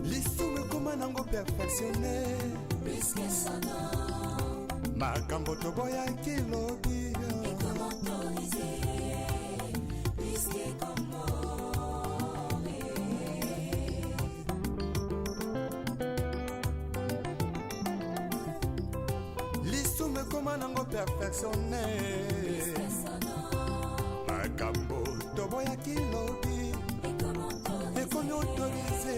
Lisumu ekoma nango perfectionne makambo toboyaki lobi. Lisumu ekoma nango perfectionne makambo toboyaki lobi ekomi autorise.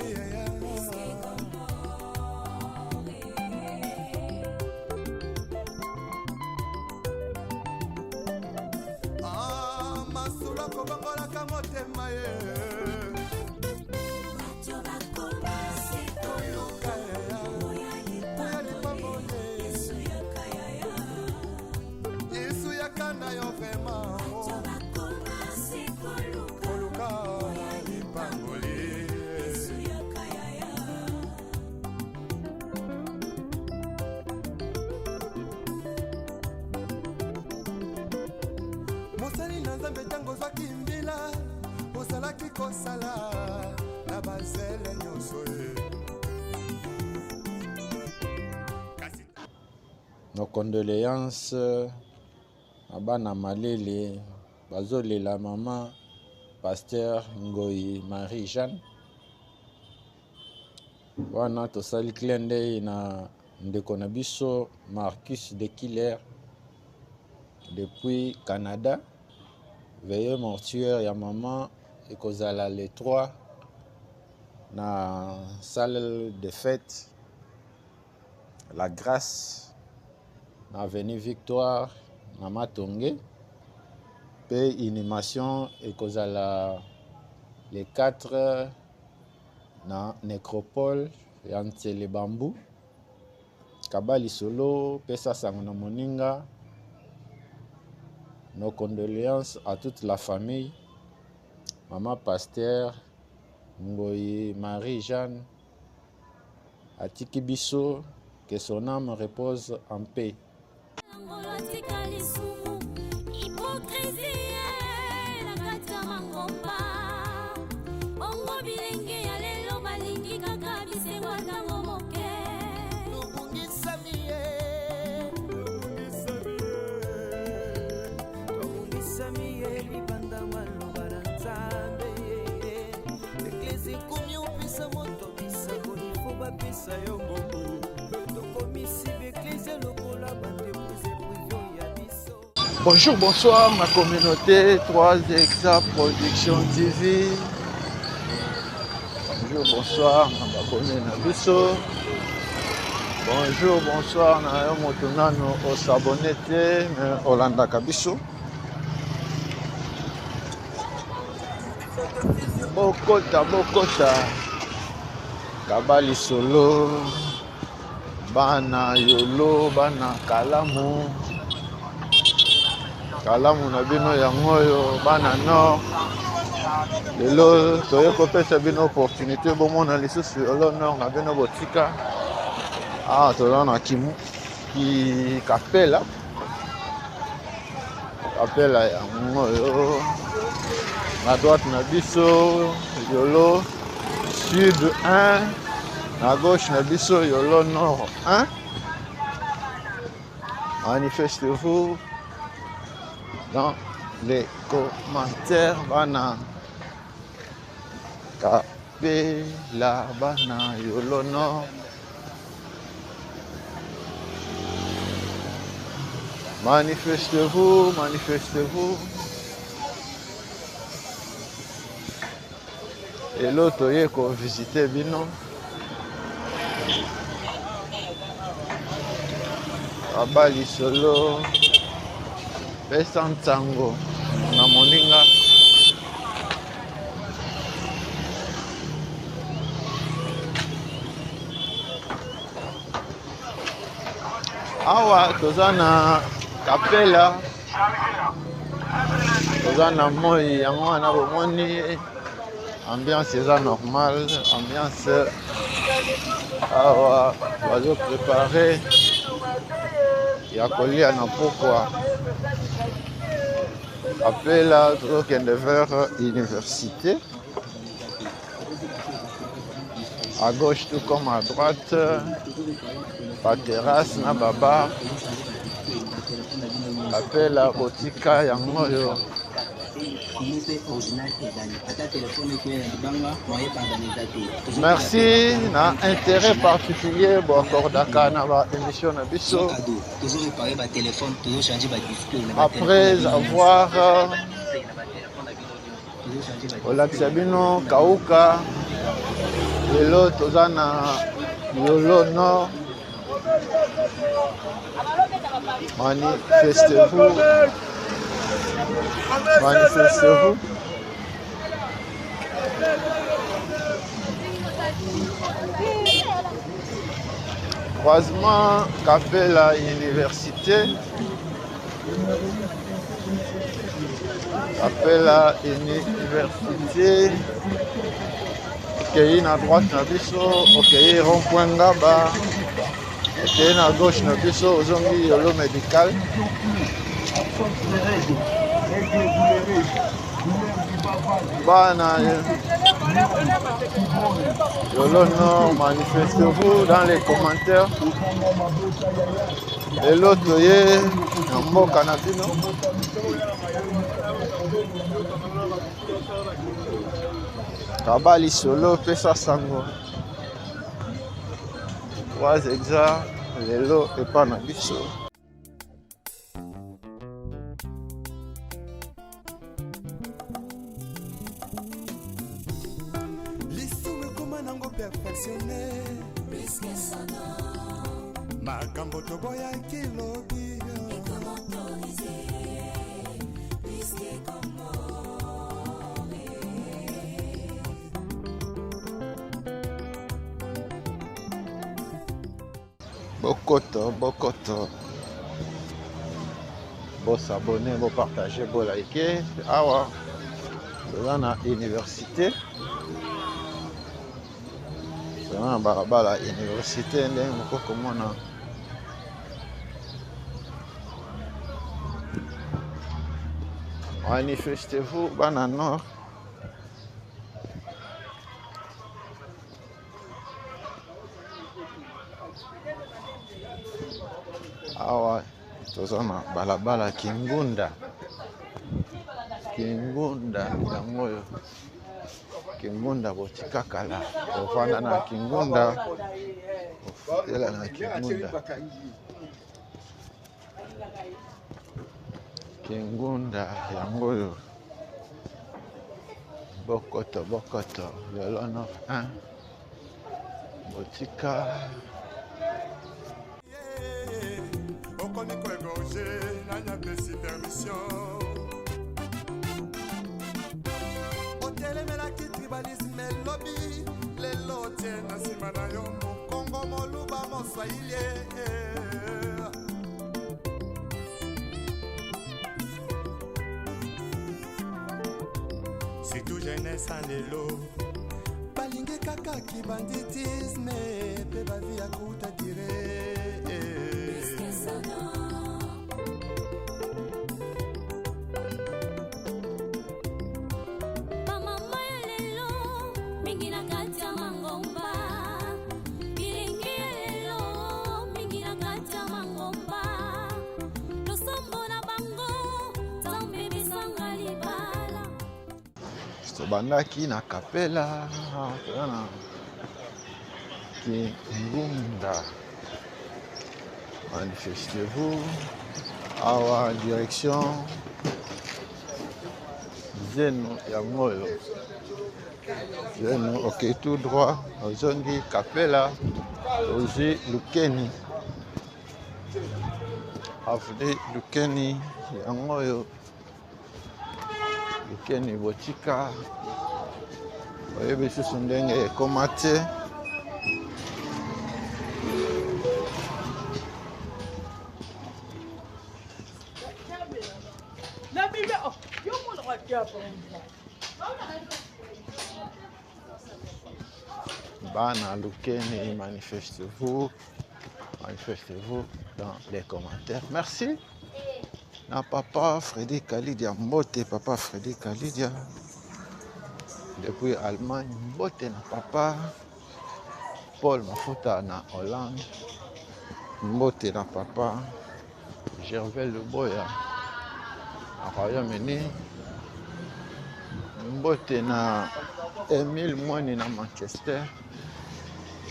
Ah, masolo akobongolaka motema ye. Toluka oya lipamboli. Yesu yaka na yo vraiment. Koluka lipamboli. Mosali na Nzambe, ntango ozwaki mbila, ozalaki kosala na bazele nyonso ye. Kasi Nos condoléances na bana Malele bazolela mama pasteur Ngoyi Marie Jeanne. Wana tosali clin d'œil na ndeko na biso Marcus de Killer depuis Canada. Veillée mortuaire ya mama ekozala le 3 na salle de fête La Grâce na avenue Victoire na Matonge, mpe inhumation ekozala le 4 na nécropole ya Ntsele Bambu. Kaba lisolo, pesa sango na moninga. Nos condoléances à toute la famille. Maman pasteur Ngoyi Marie-Jeanne atiki biso, que son âme repose en paix. Ngolo atika lisumu hypocrisie na kati ya mangomba. Bongo bilenge ya lelo balingi kaka bisengo ntango moke. Tobungisami ye, tobungisami ye libanda maloba na Nzambe. Eklesi ekomi opesa moto bisakoli fo bapesa yo mbongo. Tokomisi baeklezia lokola baentreprise prive ya biso. Bonjour, bonsoir ma communauté 3 Exa Production TV. Bonjour, bonsoir na babone na biso. Bonjour, bonsoir na yo moto nano osabone te mais olandaka biso. Bokota, bokota. Kaba lisolo. Bana yolo, bana kalamu. Kalamu na bino yango oyo, bana nord. Lelo toye kopesa bino opportunité bomona lisusu yolo nord na bino botika. Ah, toza na kimu ki kapela. Kapela yango oyo. Na droite na biso yolo sud 1, na gauche na biso yolo nord 1. Manifestez-vous dans les commentaires bana kapela, bana yolo nord. Manifestez-vous, manifestez-vous. Lelo toye kovisite bino. Aba lisolo, pesa nsango na moninga. Awa toza na kapela. Toza na moi yango wana bomoni ambiance eza normal, ambiance awa bazo prepare ya kolia na pokwa. Apela tozokende vers université. À gauche tout comme à droite, ba terrasse na ba bar. Apela botika yango oyo. Merci na intérêt particulier boakordaka na ba émission na biso. Après avoir kolakisa bino kauka lelo toza na yolo nord manifestez-vous manifestez-vous croisement kapela université Kapela université okei na droite na biso okei rond point ngaba okei na gauche na biso ozongi yolo médical bana yolo nord manifestez-vous dans les commentaires Lelo toye na mboka na bino. Kaba lisolo pesa sango. 3 hectares lelo epa na biso. Lisumu ekoma nango perfectionne makambo toboyaki lobi. Bokoto, bokoto. Bo s'abonner, bo partager, bo liker. Awa, toza na université. Toza na balabala ya université ndenge moko komona. Manifestez-vous bana Nord. Awa toza na balabala Kingunda, Kingunda yango oyo Kingunda botika kala ofanda na Kingunda ofutela na Kingunda Kingunda yango oyo bokoto bokoto lelo no 1 botika okomi koegorge nani apesi permission otelemelaki tribalisme elobi lelo otie na nsima na yo mokongo moluba moswahili. Surtout jeunesse ya lelo balingi kaka kibanditisme mpe bavi ya kuta dire. Bamama ya lelo mingi na kati ya mangomba, bilenge ya lelo mingi na kati ya mangomba, losambo na bango Nzambe bisanga libala. Tobandaki na kapela toza na Kingunda. Manifestez-vous awa direction Zeno yango oyo Zeno okei tout droit ozongi kapela ozwi Lukeni avenue Lukeni yango oyo Lukeni botika oyebi lisusu ndenge ekoma te. Bana Lukeni, manifestez-vous. Manifestez-vous dans les commentaires. Merci. Na papa Freddy Kalidia Mbote, papa Freddy Kalidia. Depuis Allemagne, Mbote na papa Paul Mafuta na Hollande. Mbote na papa Gervais Luboya na Royaume-Uni. Mbote na Emile Mwani na Manchester.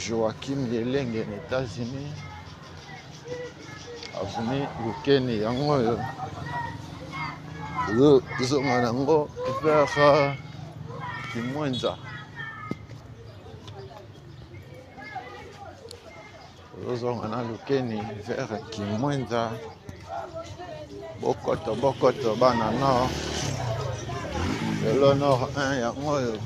Joachim Yelenge na États-Unis. Avenue Lukeni yango oyo tozonga nango vers Kimwenza. Tozonga na Lukeni vers Kimwenza. Bokoto bokoto bana nord. Lelo nord 1 yango oyo.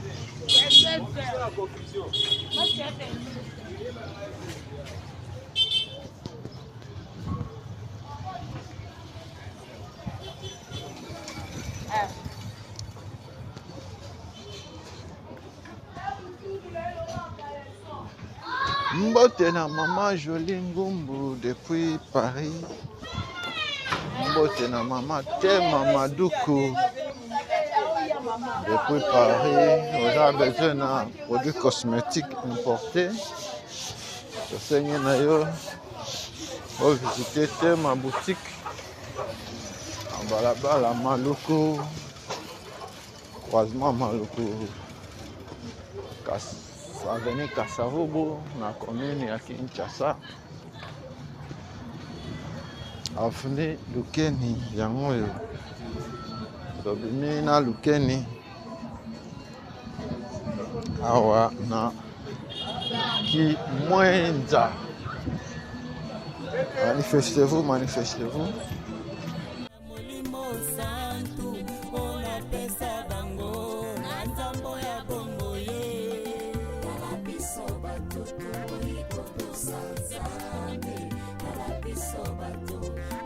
Mbote na mama Jolie Ngumbu depuis Paris. Mbote na mama Tema Maduku depuis Paris. Oza besoin na produit cosmétique importé. Tosengi na yo ovisite Tema boutique na balabala Maluku, croisement Maluku, avenue Kasavubu na commune ya Kinshasa. Avenue Lukeni yango oyo tobimi na Lukeni awa na Kimwenza. Manifestez-vous, manifestez-vous. Molimo Santu onapesa bango na nzambo ya bongo ye. Tala biso bato tokoki kotosa Nzambe, tala biso bato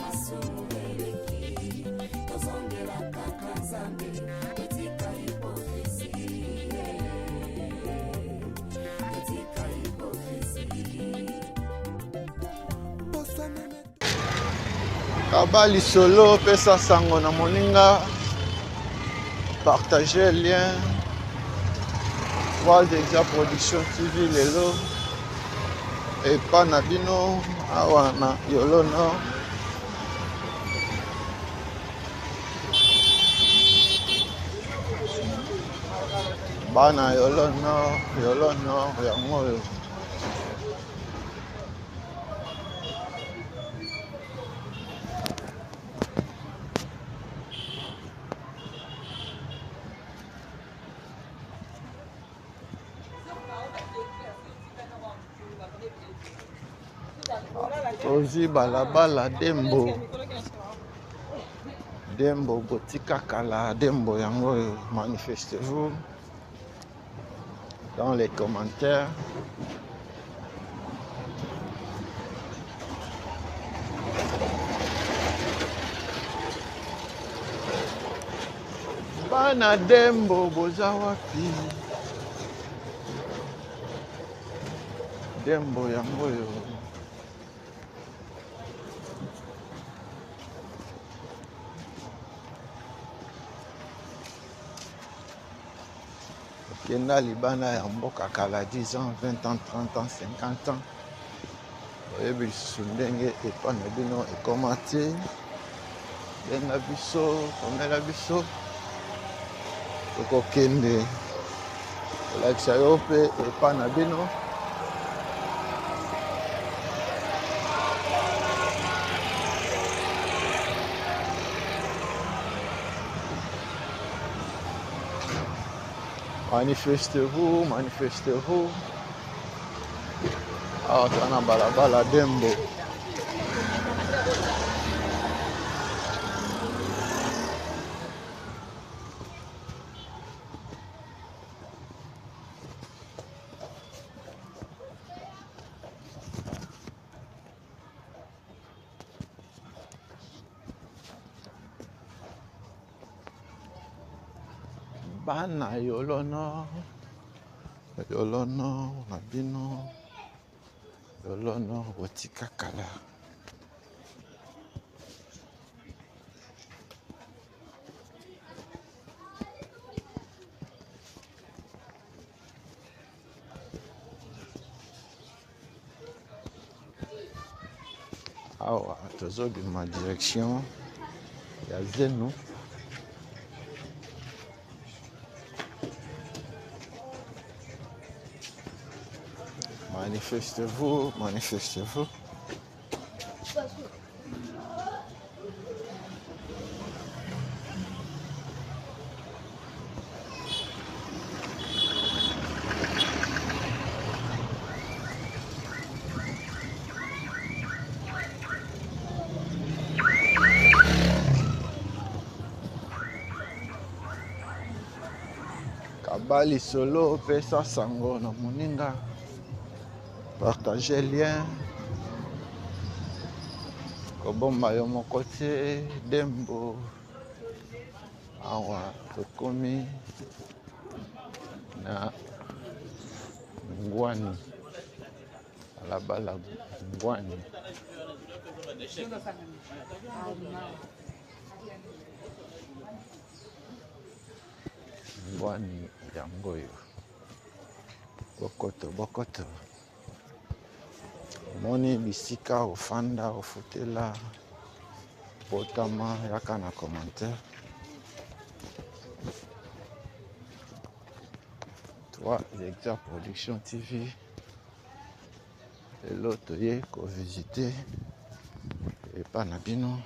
masumu eleki, tozongela kaka Nzambe, totika hypocrisie, totika hypocrisie. Kaba lisolo, pesa sango na moninga, partager lien. 3 Exa Production TV lelo epa na bino awa na Yolo Nord. Bana Yolo Nord, Yolo Nord yango oyo. Tozwi balabala Dembo, Dembo botika kala, Dembo yango oyo. Manifestez-vous dans les commentaires. Bana Dembo boza wapi? Dembo yango oyo. Okenda libanda ya mboka kala 10 ans, 20 ans, 30 ans, 50 ans. Oyebi lisusu ndenge epa na bino ekoma te. Benga biso, komela biso, tokokende kolakisa yo mpe epa na bino. Manifestez-vous, manifestez-vous. Awa toza na balabala Dembo. Bana Yolo Nord, Yolo Nord na bino, Yolo Nord botika kala. Awa tozobima direction ya Zenu. Manifestez-vous, manifestez-vous. Kaba lisolo, pesa sango na moninga, partage lien, kobomba yo moko te dembo. Awa tokomi na Ngwani, balabala Ngwani. Ngwani yango oyo, bokoto bokoto, omoni bisika ofanda ofutela, botama yaka na commentaire. 3 Hectares Production TV, lelo toye kovisite epa na bino.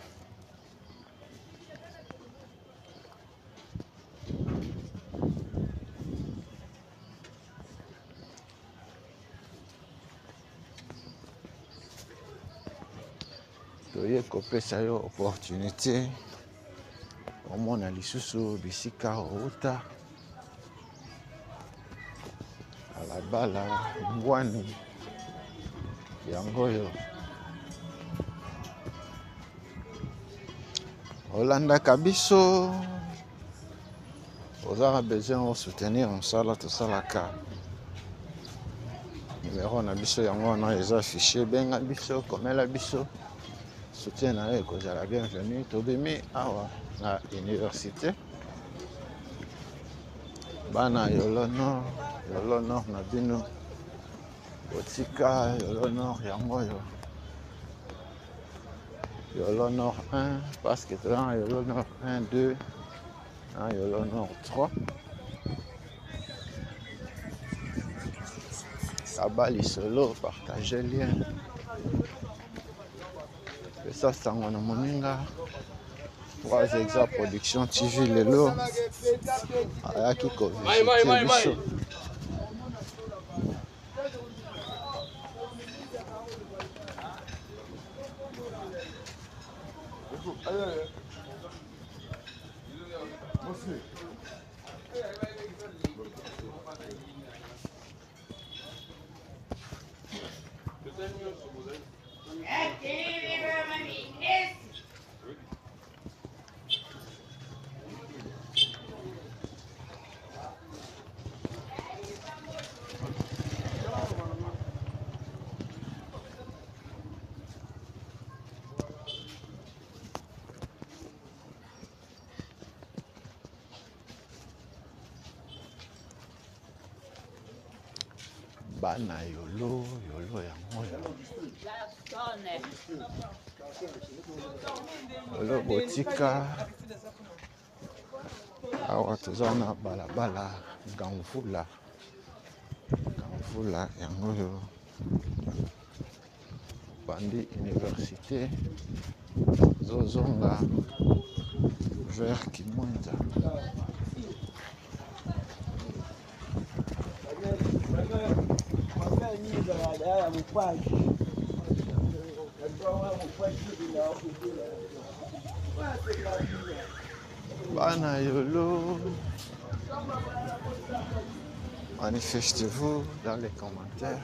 Toye kopesa yo opportunité omona lisusu bisika outa, balabala Ngwani yango oyo. Olandaka biso, oza na besoin o soutenir mosala tosalaka, numero na biso yango wana eza affiché, benga biso, komela biso, soutien na yo ekozala bienvenu. Tobimi awa na université, bana Yolo Nord, Yolo Nord na bino, botika Yolo Nord yango oyo, Yolo Nord 1, parce que toza na Yolo Nord 1, 2, na Yolo Nord 3. Kaba lisolo, partage lien, pesa sango na moninga. 3 Hexa Production TV lelo ayaki kovisite biso. Bana Yolo, Yolo yango oyo. Yolo botika. Awa toza na balabala Gamvula. Gamvula yango oyo. Bandi université zozonga vers Kimwenza. Bana Yolo, manifestez-vous dans les commentaires.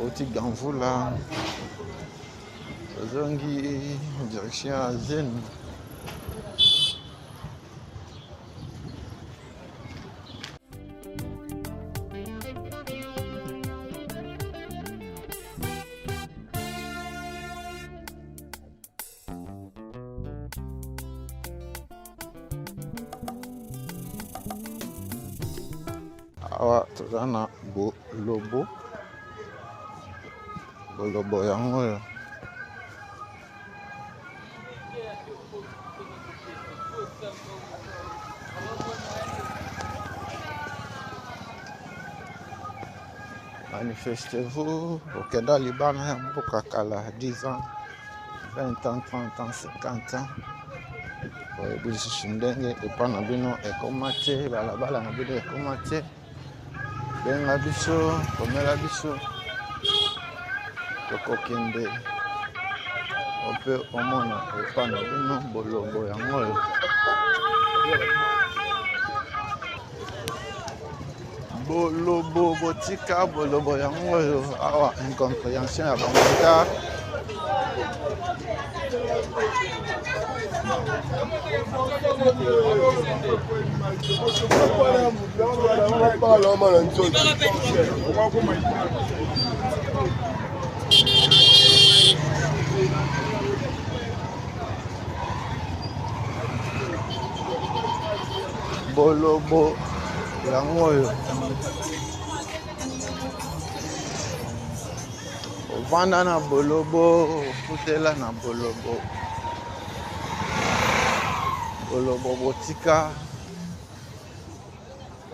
Oti Gamvula, tozongi direction ya Zenu. Awa toza na bolobo, bolobo yango oyo. Manifestez-vous, okenda libanda ya mboka kala 10 ans, 20 ans, 30 ans, 50 ans. Oyebi lisusu ndenge epa na bino ekoma te, balabala na bino ekoma te. Benga biso, komela biso, tokokende ope omona epa na bino bolobo yango oyo. Bolobo botika bolobo yango oyo awa incomprehension ya bamotard. Bolobo yango oyo ovanda na bolobo ofutela na bolobo bolobo botika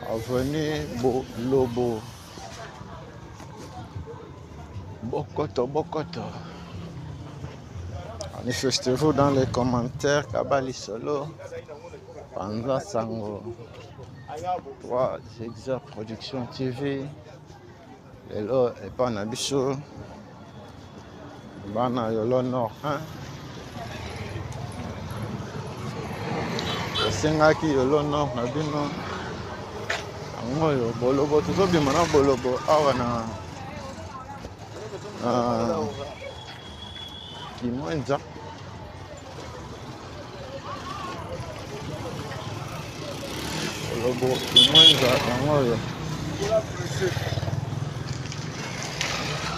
avenue bolobo bokoto bokoto. Manifestez-vous dans les commentaires Kabali Solo Panza Sango 3 Exa Production TV lelo epa na biso bana Yolo Nord 1 tosengaki Yolo Nord na bino yango oyo bolobo tozobima na bolobo awa na Kimwenza. Bolobo Kimwenza yango oyo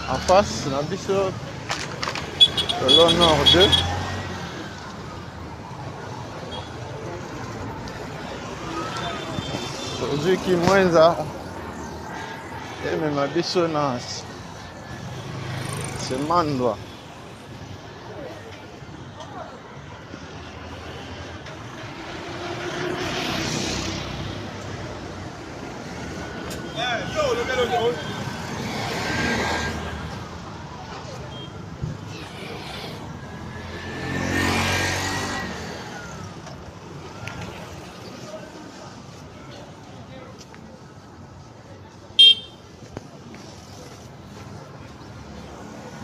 en face na biso Yolo Nord 2. Tozwi Kimwenza emema biso na Semandwa.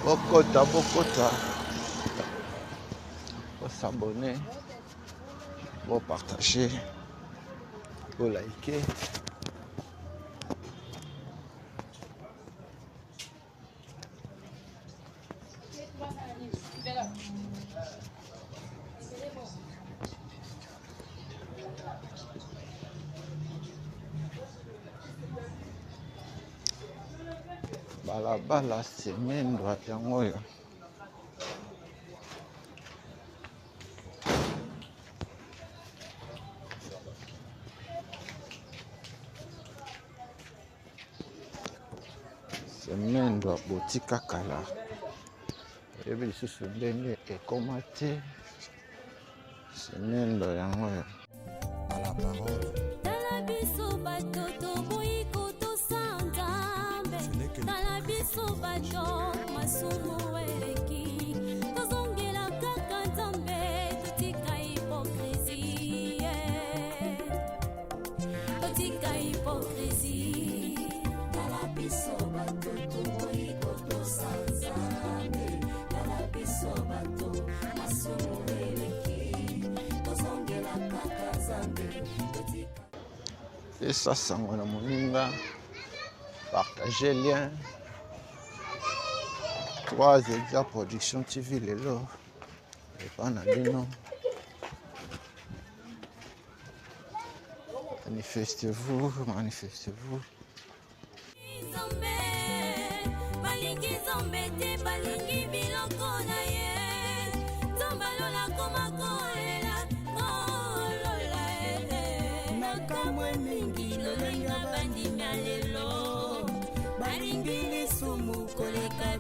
Bokota, bokota, bosabone, bopartage, bolike. Balabala semendwa yango oyo. Semendwa botika kala, oyebi lisusu ndenge ekoma te. Semendwa yango oyo. À la parole. Tala biso bato toboyi kotosa Nzambe. Ce n'est que le Tala biso bato masumu eleki. Tozongela kaka Nzambe, totika hypocrisie. Totika hypocrisie. Tala biso bato toboyi kotosa Nzambe. Tala biso bato masumu eleki. Tozongela kaka Nzambe, totika. Pesa sango na moninga, partage lien. 3 Exa Production TV lelo epa na bino. Manifestez-vous, manifestez-vous. Nzambe, balingi Nzambe te, balingi biloko na ye. Nzambe alola koma kolela, kolola, eh. Nakamwe mingi lolenge bandimi ya lelo.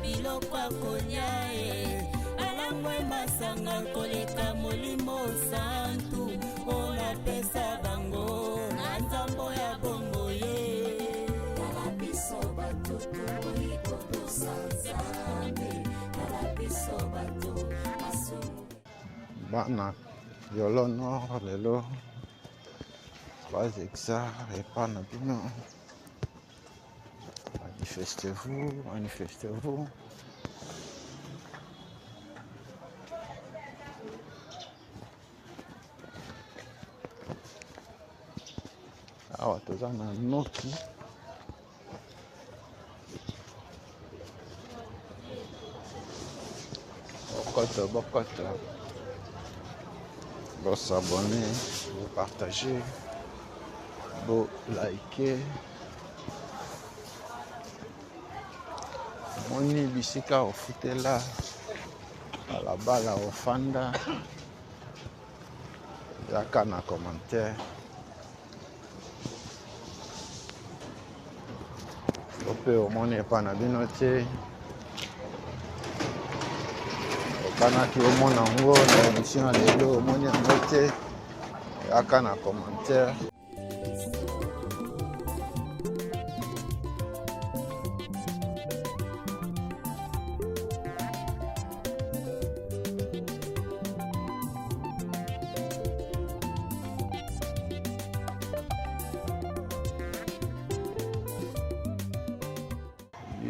biloko ya kolia e balangwe masanga koleka molimo santu oyo napesa bango na nzambo ya bombo ye tala biso bato toboyi kotosa nzambe tala biso bato masumu Bana Yolo Nord lelo bazekisa epa na bino. Manifestez-vous, manifestez-vous. Awa toza na noki. Bokota, bokota. Bo s'abonner, bo partager, bo liker. Moni bisika ofutela balabala ofanda yaka na commentaire to mpe omoni epa na bino te okanaki omona yango na émission ya lelo omoni yango te yaka na commentaire.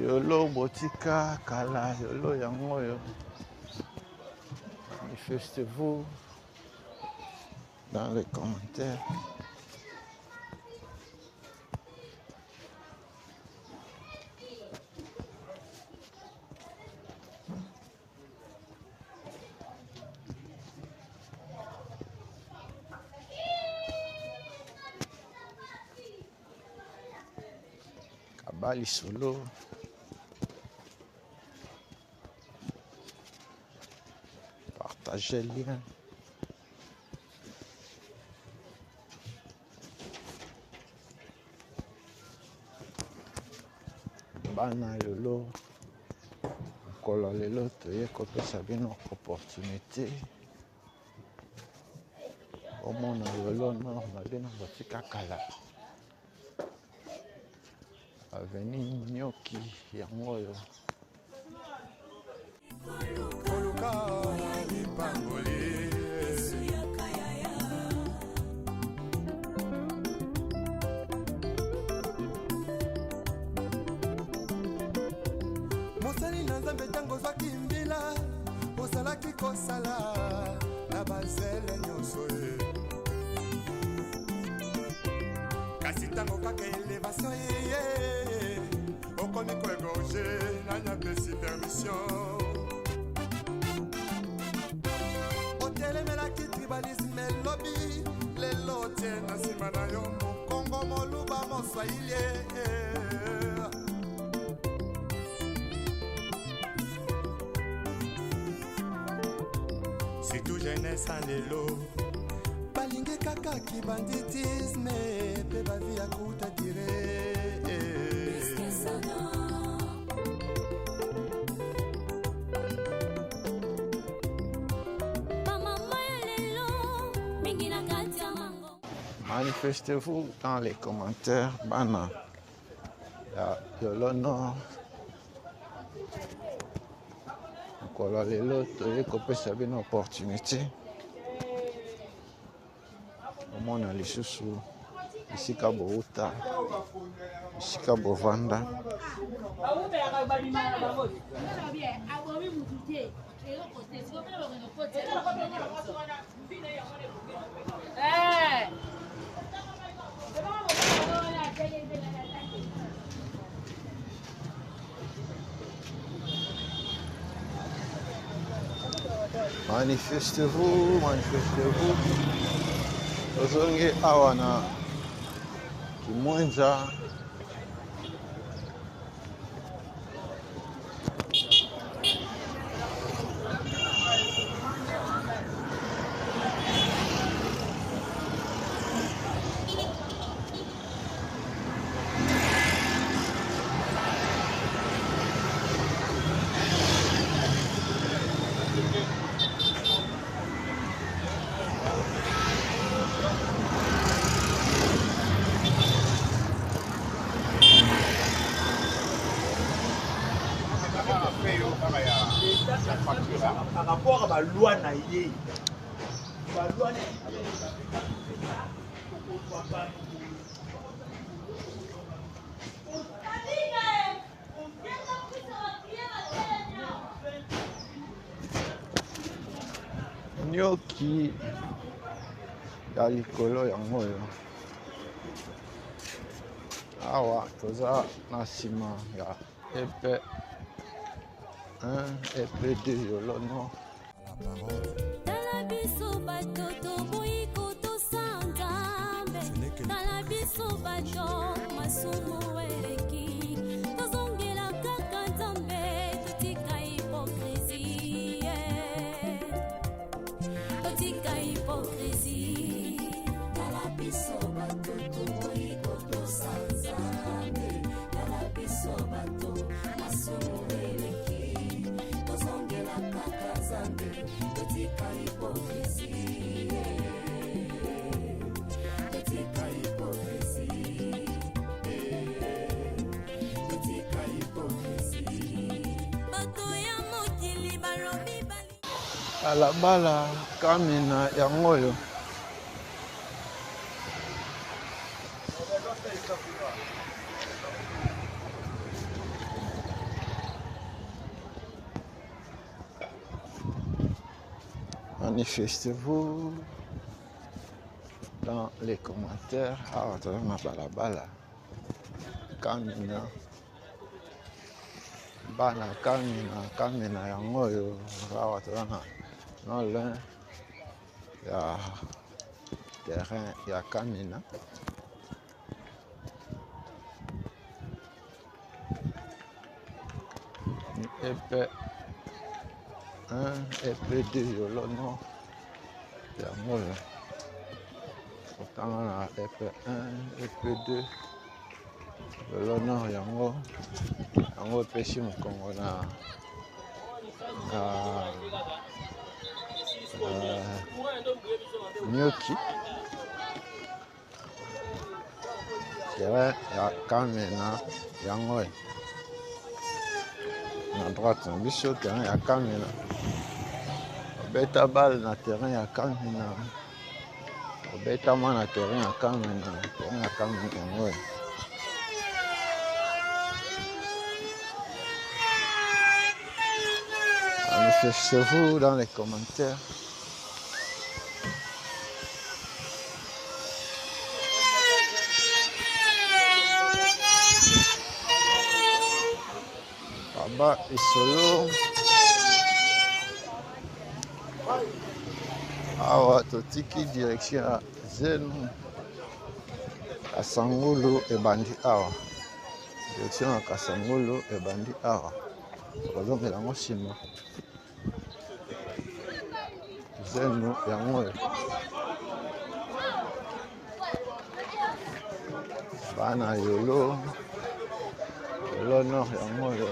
Yolo botika kala yolo yango oyo manifestez-vous dans les commentaires. Kaba lisolo partager lien. Bana lelo mokolo lelo toye kopesa bino opportunité omona lelo nord na bino botika kala avenue Nyoki yango oyo. Koluka lipamboli. Mosali na Nzambe, ntango ozwaki mbila, ozalaki kosala na bazele nyonso ye. Kasi ntango kaka elevation eye, okomi koegorge, nani apesi permission? Otelemelaki tribalisme elobi, lelo otie na nsima na yo mokongo, moluba, moswahili. Surtout jeunesse ya lelo balingi kaka kibanditisme mpe bavi ya kuta dire. Bamama ya lelo mingi na kati ya mango. Manifestez-vous dans les commentaires, bana ya Yolo Nord. Mokolo ya lelo toye kopesa bino opportunité omona lisusu bisika bouta, bisika bovanda. Manifestez-vous, manifestez-vous. Tozongi awa na Kimwenza. Par rapport à baloi na ye, baloi Nioki ya likolo yango oyo. Awa toza na nsima ya EP 1, EP 2 Yolo Nord. Tala biso bato toboyi kotosa Nzambe, tala biso bato masumu eleki, tozongela kaka Nzambe, totika hypocrisie, totika hypocrisie. Tala biso bato toboyi kotosa Nzambe, tala biso bato masumu eleki, tozongela kaka Nzambe, totika hypocrisie, totika hypocrisie, totika hypocrisie. Bato ya mokili balobi bali Balabala Kamina yango oyo. Manifestez-vous dans les commentaires. Awa toza na balabala Kamina, bana Kamina, Kamina yango oyo. Awa toza na non loin ya terrain ya Kamina. EP 1, EP 2 Yolo Nord yango oyo. Otanga na EP 1, EP 2 Yolo Nord yango, yango epesi mokongo na Nioki terrain ya Kamina yango oyo. Na droite na biso terrain ya Kamina, obeta balle na terrain ya Kamina, obetama na terrain ya Kamina, terrain ya Kamina yango oyo. Manifestez-vous dans les commentaires. Baba Isolo. Awa totiki direction ya Zenu Kasangulu ebandi awa. Direction ya Kasangulu ebandi awa. Tokozongela yango nsima. Zenu yango oyo. Bana Yolo, Yolo Nord yango oyo.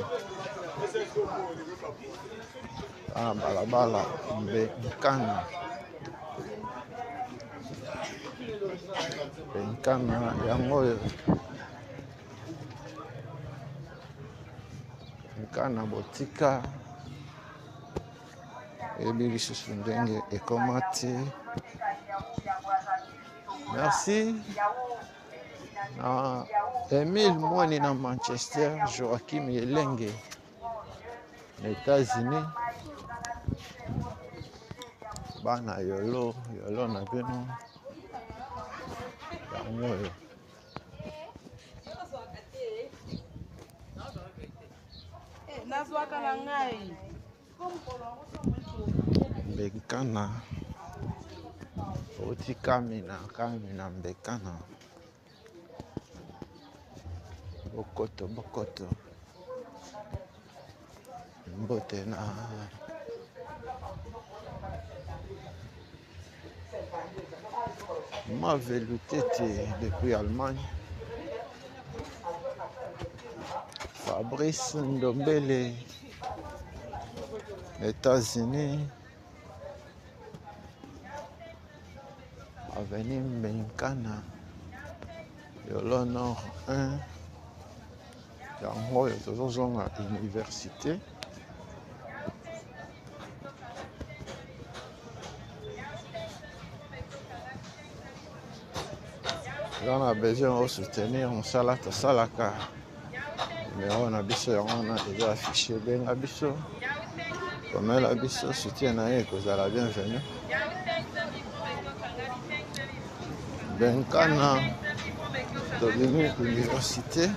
Bana balabala Mbe Nkana. Mbe Nkana yango oyo. Nkana botika eyebi lisusu ndenge ekoma te. Merci na Emile Mwani na Manchester, Joachim Yelenge na États-Unis, bana Yolo, Yolo na bino yango oyo. Nazwaka na ngai Mbekana outi Kamina, Kamina Mbekana, bokoto bokoto, mbote na Mavelutete depuis Allemagne, Fabrice Ndombele, États-Unis, Avenue Mbenkana, Yolo Nord 1, yango oyo tozozonga université. Oza na besoin o soutenir mosala tosalaka, numero na biso yango wana eza affiche, benga biso, komela biso soutien na ye ekozala bienvenu. Benkana tobimi université.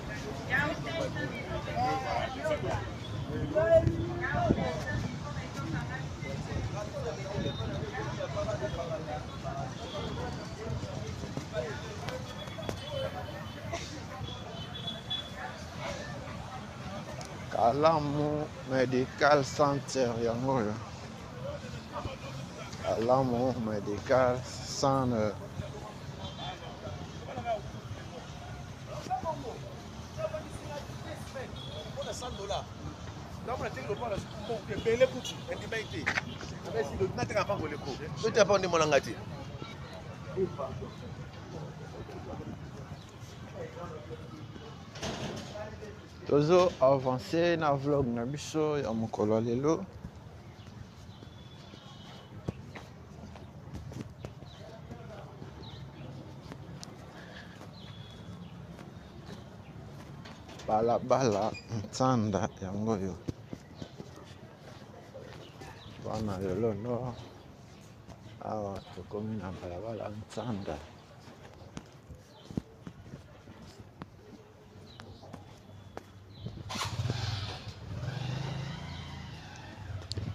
Kalamu Medical Center yango oyo. Kalamu Medical Center. Ebele kutu endimaki te nateka mpango leko toteka mpango nde monanga te. Tozo avancer na vlog na biso ya mokolo ya lelo. Balabala Ntsanda yango oyo. Bana lelo no awa tokomi na balabala Ntsanda.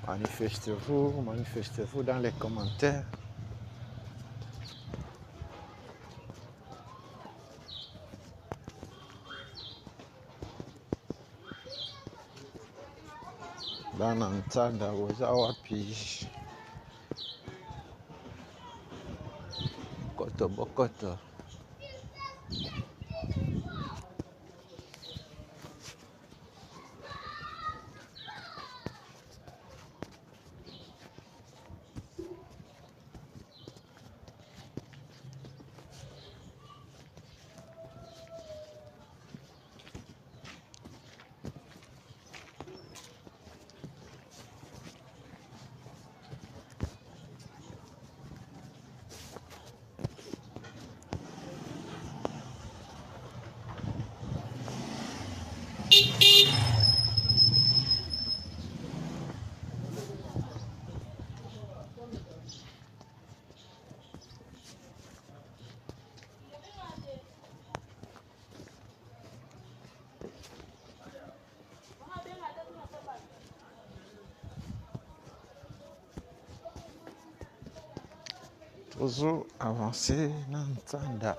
Manifestez-vous, manifestez-vous dans les commentaires. Bana Ntsanda boza wapi? Koto bokoto. Tozo avancer na Ntsanda.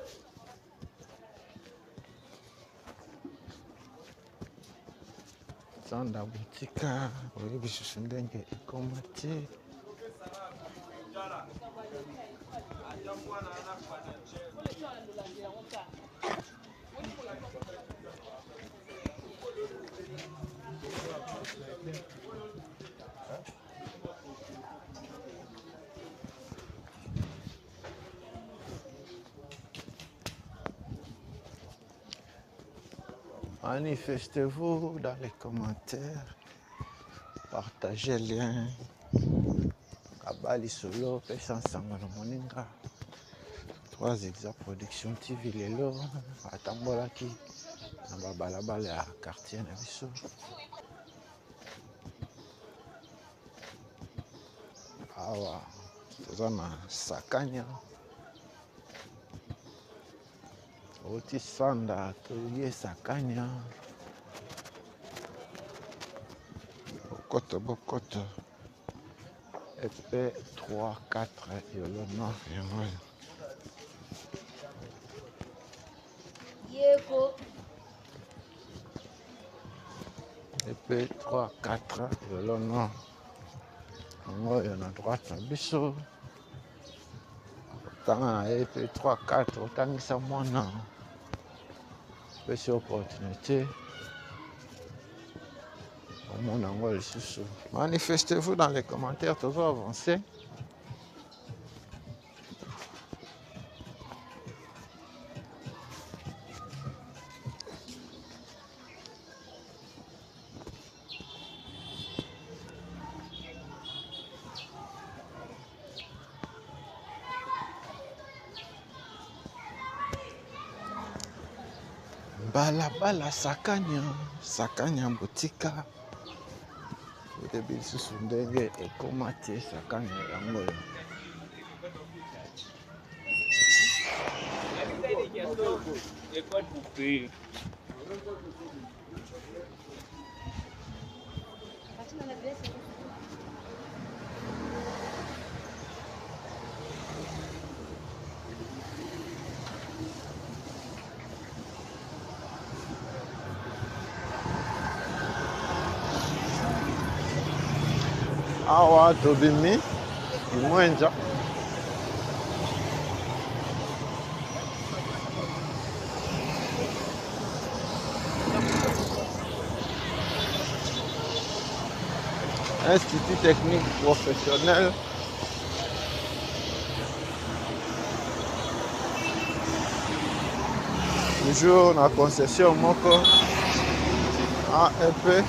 Ntsanda botika oyebi susu ndenge ekoma te. Manifestez-vous dans les commentaires, partagez le lien. Kabali solo, pesa nsango na moninga. 3 Exa Production TV lelo atambolaki na babalabala ya quartier na biso. Awa toza na Sakanya. Oti Sanda toye Sakanya. Bokoto bokoto. EP 3 4 yolo nord yango. Yeko. EP 3 4 yolo nord. Yango oyo na droite na biso. Otanga na EP 3 4 otangisa mwana. Pesi opportunité. Omona yango lisusu. Manifestez-vous dans les commentaires, toujours avancer. Balabala Sakanya, Sakanya botika oyebi lisusu ndenge ekoma te Sakanya yango oyo. Awa tobimi Kimwenza. Institut technique professionnel. Toujours na concession moko AEP.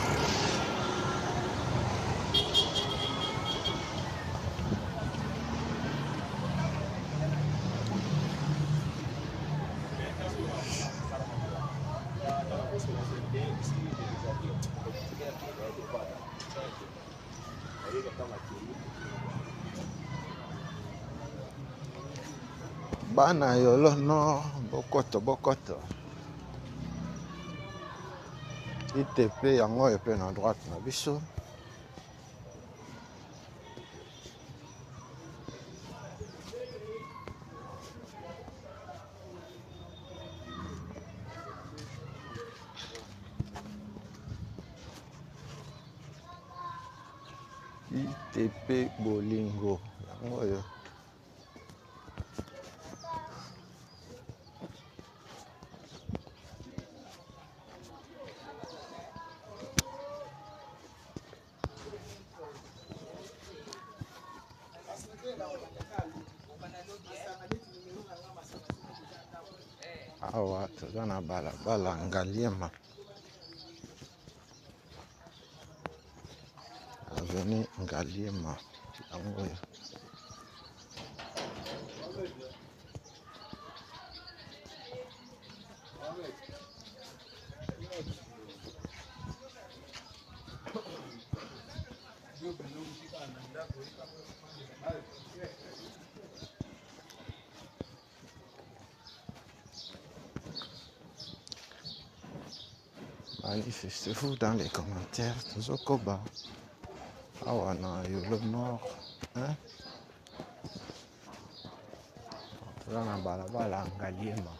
Bana Yolo Nord, bokoto bokoto. ITP yango oyo mpe na droite na biso. ITP Bolingo yango oyo. Awa toza na balabala Ngaliema, avenue Ngaliema yango oyo. Manifestez-vous dans les commentaires. Tozokoba awa na Yolo Nord, hein? Toza na balabala Ngaliema.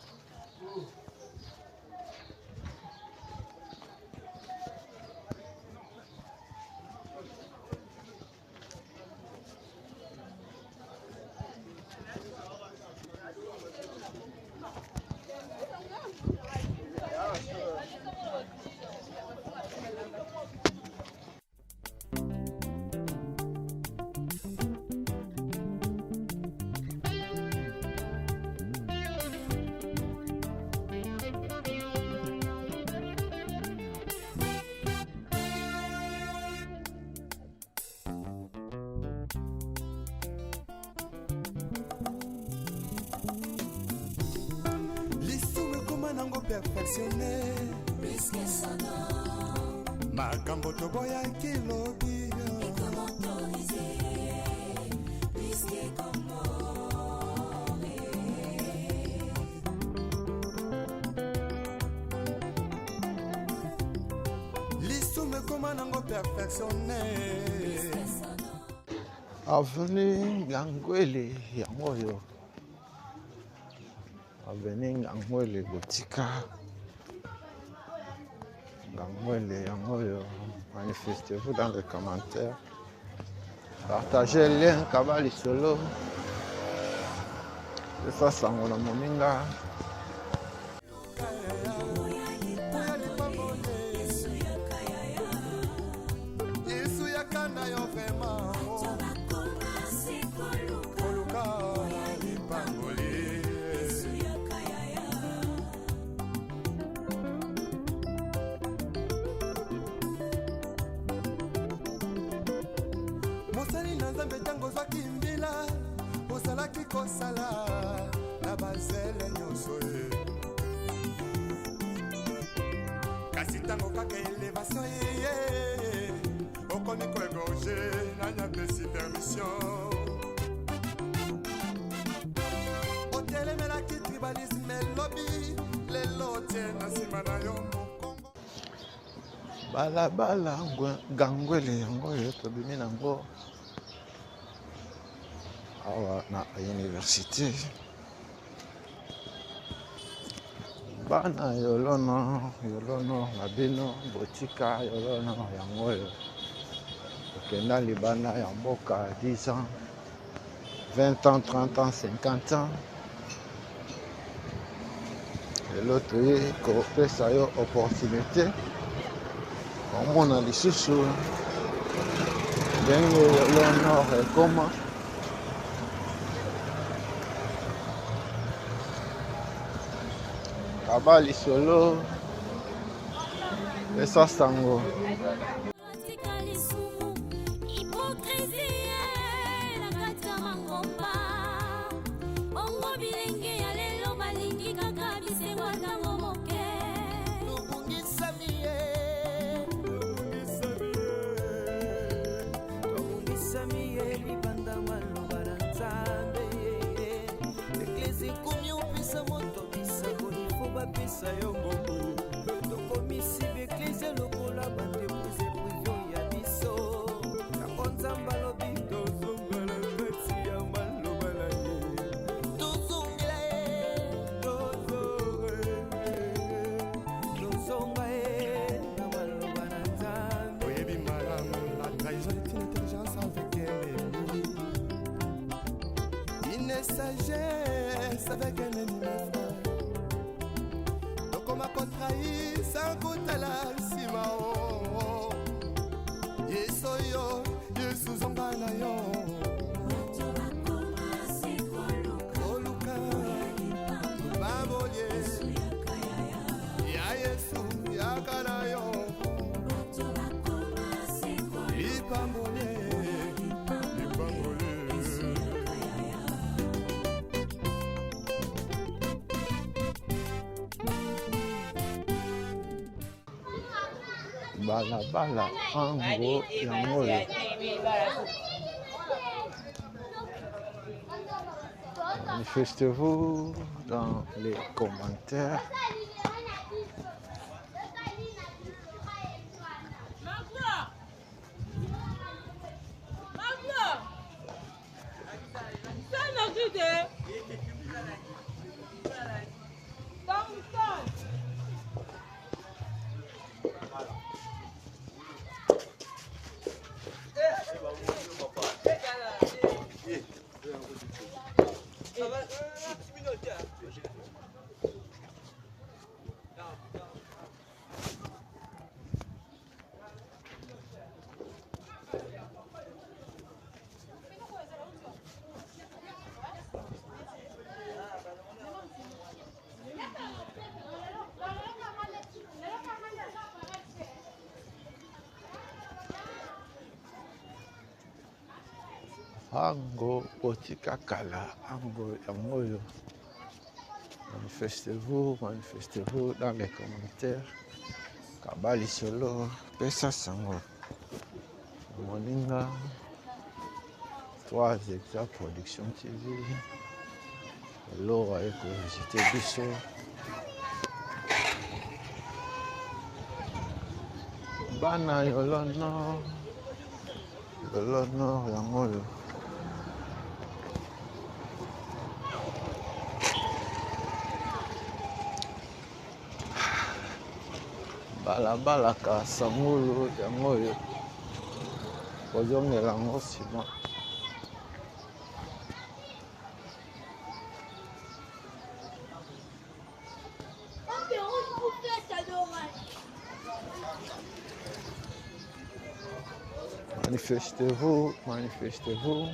Lisumu ekoma nango perfectionne, makambo toboyaki lobi lisumu ekoma nango perfectionne. Avenue Ngangwele yango oyo. Avenue Ngangwele botika Ngangwele yango oyo. Manifestez-vous dans les commentaires. Partagez le lien kaba lisolo. Pesa sango na moninga. Yesu yaka na yo vraiment koluka lipamboli. Mosali na Nzambe, ntango ozwaki mbila, ozalaki kosala na bazele nyonso ye. Kasi ntango kaka elevation eye, okomi koegorge, nani apesi permission? Otelemelaki tribalisme elobi, lelo otie na nsima na yo mokongo. Balabala gangwele yango oyo tobimi nango awa na université. Bana Yolo Nord, Yolo Nord na bino botika Yolo Nord yango oyo. Okenda libanda ya mboka 10 ans, 20 ans, 30 ans, 50 ans. Lelo toye kopesa yo opportunité komona lisusu ndenge Yolo Nord ekoma. Kaba lisolo esa sango. Tika lisumu, hypocrisie na kati ya mangomba. Bongo bilenge ya lelo balingi kaka bisengo ntango moke. Tobungisami ye, tobungisami ye libanda maloba na Nzambe. Eklesi ekomi opesa moto bisango, ifo bapesa yo mbongo. Tokomisi baeklese lokola baentreprise privé ya biso. Yango Nzambe alobi tozongela kati ya maloba na ye, tozongela ye, tozonga ye na maloba na Nzambe. Oyebi malamu, la trahison est une intelligence avec un ennemi, une sagesse avec un ennemi, mes frères. Tokoma kotrahir sans kotala nsima. O Yesu oyo, Yesu, zonga na yo. Bato bakoma se koluka Koluka babolie yaka yaya. Ya Yesu, yaka na yo. Bato bakoma se koluka Lipambolie, lipambolie. Yaka yaya. Balabala ango yango oyo. Manifestez-vous dans les commentaires. Ango botika kala, ango yango oyo. Manifestez-vous, manifestez-vous dans les commentaires. Kaba lisolo, pesa sango. Moninga, 3 Exa Production TV. Lelo aye kovisite biso. Bana Yolo Nord, Yolo Nord yango oyo. Balabala Kasangulu yango oyo. Kozongela yango nsima. Manifestez-vous, manifestez-vous.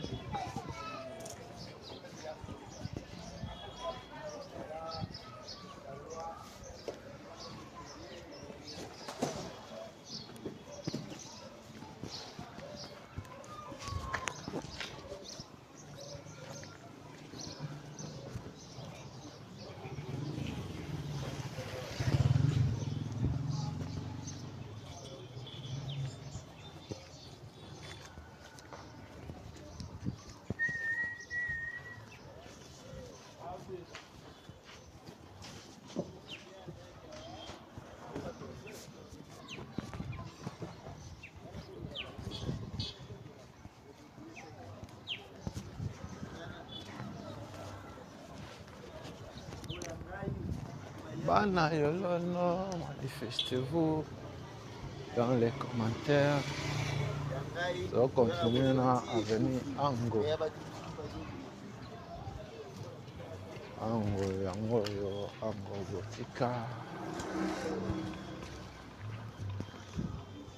Bana Yolono, manifestez-vous dans les commentaires. So continue na avenue Ango. Ango yango oyo Ango botika.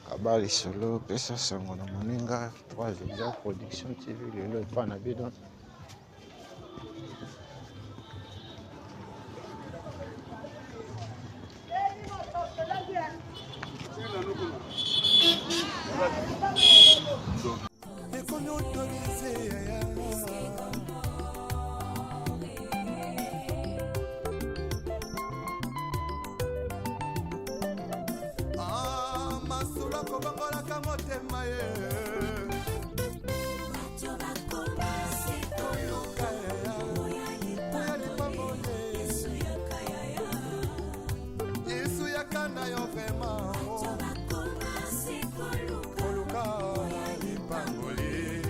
Kaba lisolo pesa sango na moninga 3 Exa Production TV lelo epa na bino. Ekomi autorise yaya. Ah, masolo akobongolaka motema ye. Yesu yaka na yo vraiment koluka lipamboli.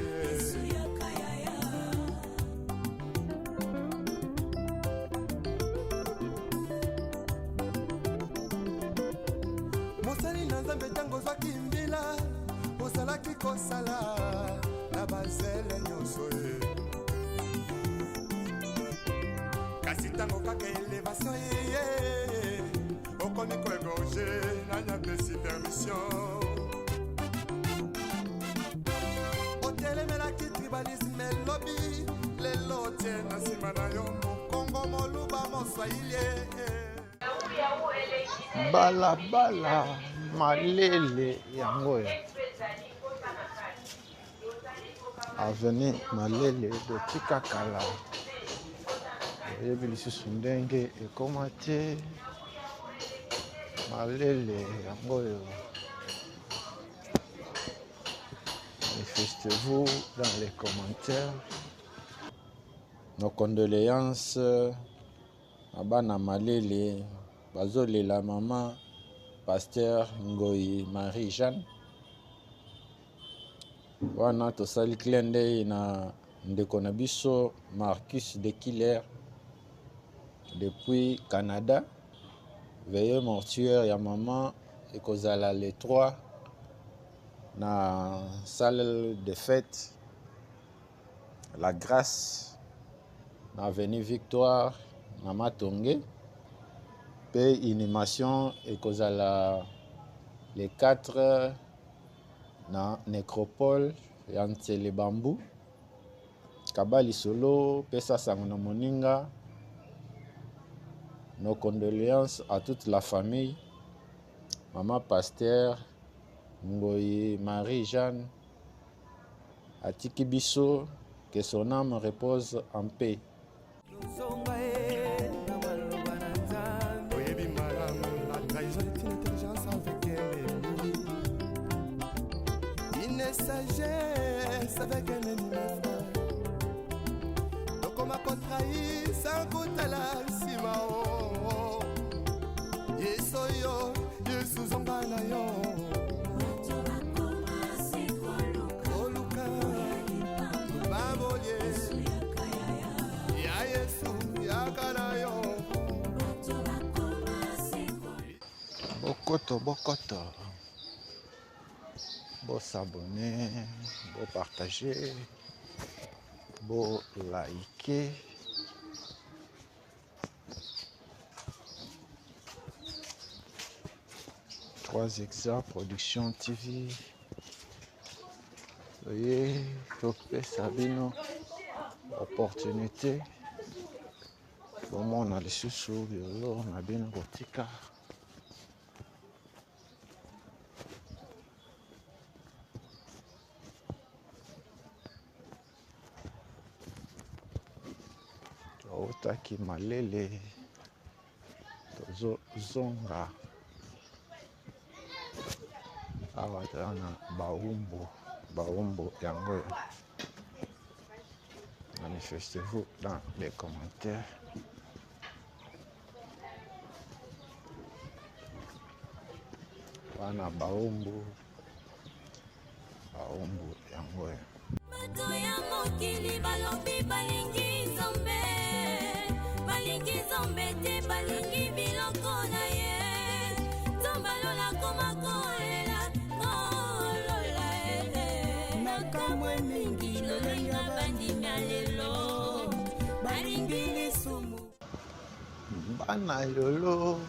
Mosali na Nzambe, ntango ozwaki mbila, ozalaki kosala na bazele nyonso ye. Kasi ntango kaka elevation eye, okomi koegorge. Nani apesi permission? Otelemelaki tribalisme elobi, lelo otie na nsima na yo mokongo, moluba, moswahili. Balabala Malele yango oyo avenue Malele botika kala, oyebi lisusu ndenge ekoma te. Malele yango oyo, manifestez-vous dans les commentaires. Nos condoléances na bana Malele bazolela mama Pasteur Ngoyi Marie Jeanne. Wana tosali clin d'œil na ndeko na biso Marcus de Killer depuis Canada. Veillée mortuaire ya mama ekozala le 3 na salle de fête La Grâce na avenue Victoire na Matonge, pe inhumation ekozala le 4 na necropole ya Nsele Bambu. Kaba lisolo, pesa sango na moninga. Nos condoléances à toute la famille. Maman Pasteur Ngoyi Marie-Jeanne atiki biso, que son âme repose en paix. Oyebi malamu, la trahison est une intelligence avec ennemi, une sagesse avec un ennemi, mes frères. Tokoma kotrahir sans kotala nsima. O Yesu oyo, Yesu zonga na yo koluka babolie ya Yesu yaka na yo. Bokoto bokoto, bosabone, bopartage, bolike. Trois Exa Production TV, oye topesa bino opportunité bomona lisusu biolo na bino kotika. Toutaki Malele, tozozonga awa, toza na Baumbu. Baumbu yango oyo. Manifestez-vous dans les commentaires. Wana Baumbu, Baumbu yango oyo. Bato ya mokili balobi balingi Nzambe, balingi Nzambe te. Balingi biloko na ye. Nzambe alola koma kolela kolola eh. Nakamwe mingi lolenge bandimi ya lelo balingi lisumu. Bana yolo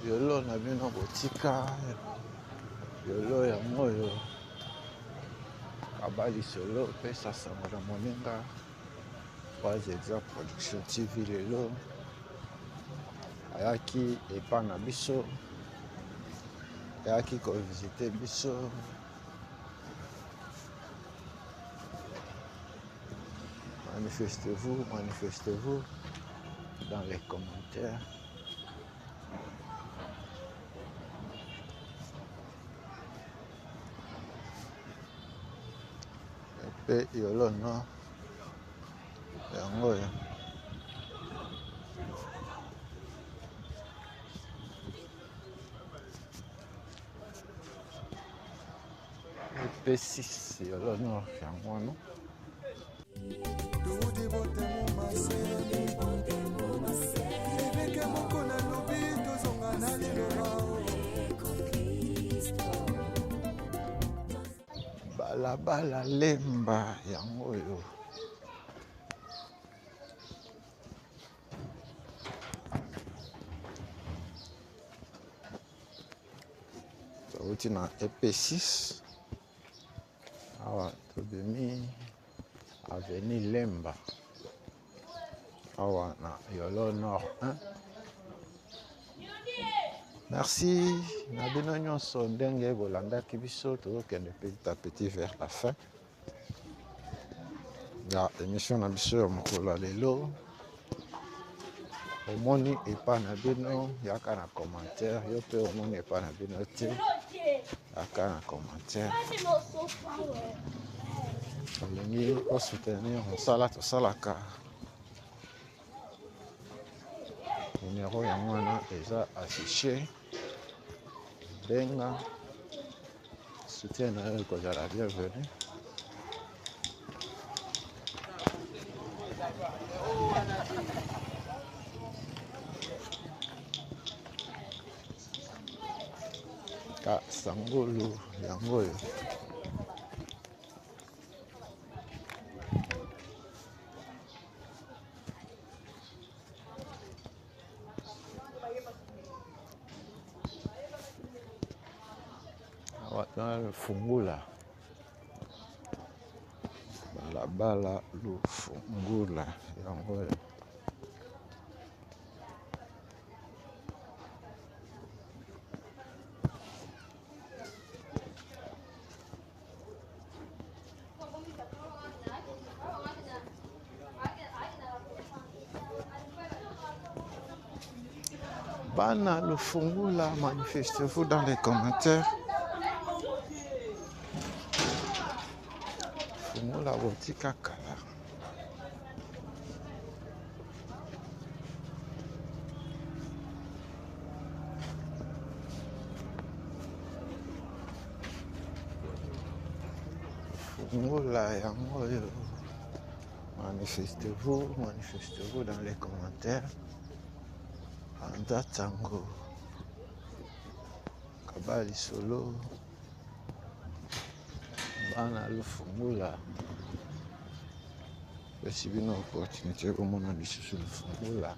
yolo na bino botika yolo yango oyo kaba lisolo pesa sango na moninga Wazexa Production TV lelo ayaki epa na biso ayaki kovisite biso manifestez-vous manifestez-vous dans les commentaires mpe yolo no yango oyo ep6 yolo no yango wana Toudi botemu mase Eveke moko nalobi tozonga na liloba Balabala Lemba yango oyo. Touti na EP6 awa tobimi avenue Lemba awa na Yolo Nord 1. Merci na bino nyonso ndenge bolandaki biso tozokende petit à petit vers la fin ya émission na biso ya mokolo ya lelo. Omoni epa na bino yaka na commentaire, yo mpe omoni epa na bino te yaka na commentaire. Olingi osoutenir mosala tosalaka, numero yango wana eza affiché, benga, soutien na yo ekozala bienvenu. Ka sangulu yango oyo awa tona fungula balabala lufungula yango oyo. Bana Lufungula, manifestez-vous dans les commentaires. Fungula botika kala. Fungula yango oyo. Manifestez-vous, manifestez-vous dans les commentaires. Anda tango kaba lisolo bana lufungula pesi bino opportunité komona lisusu lufungula.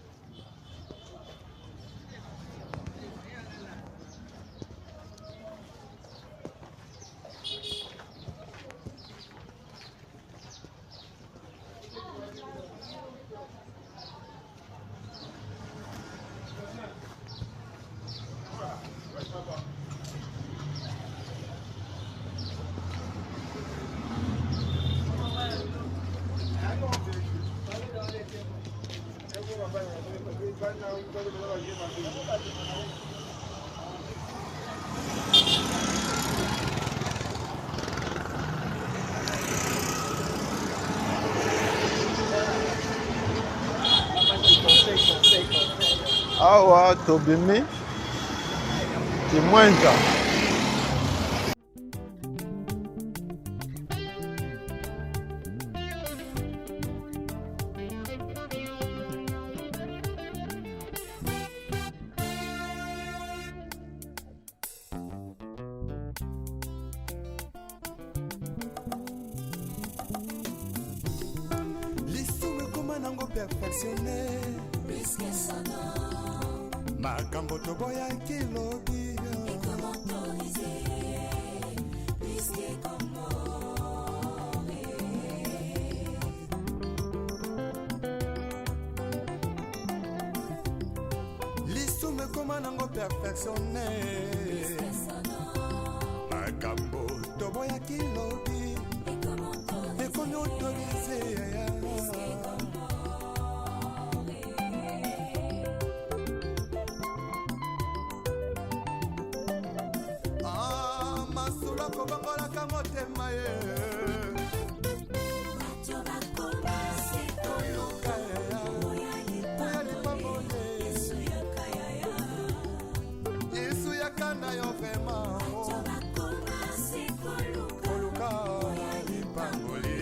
Awa tobimi Kimwenza. perfectionne makambo toboyaki lobi. Lisumu ekoma nango perfectionne, makambo toboyaki lobi ekomi autorise. Ah, masolo akobongolaka motema ye. Koluka ya lipamboli, Yesu yaka na yo vraiment. Koluka lipamboli.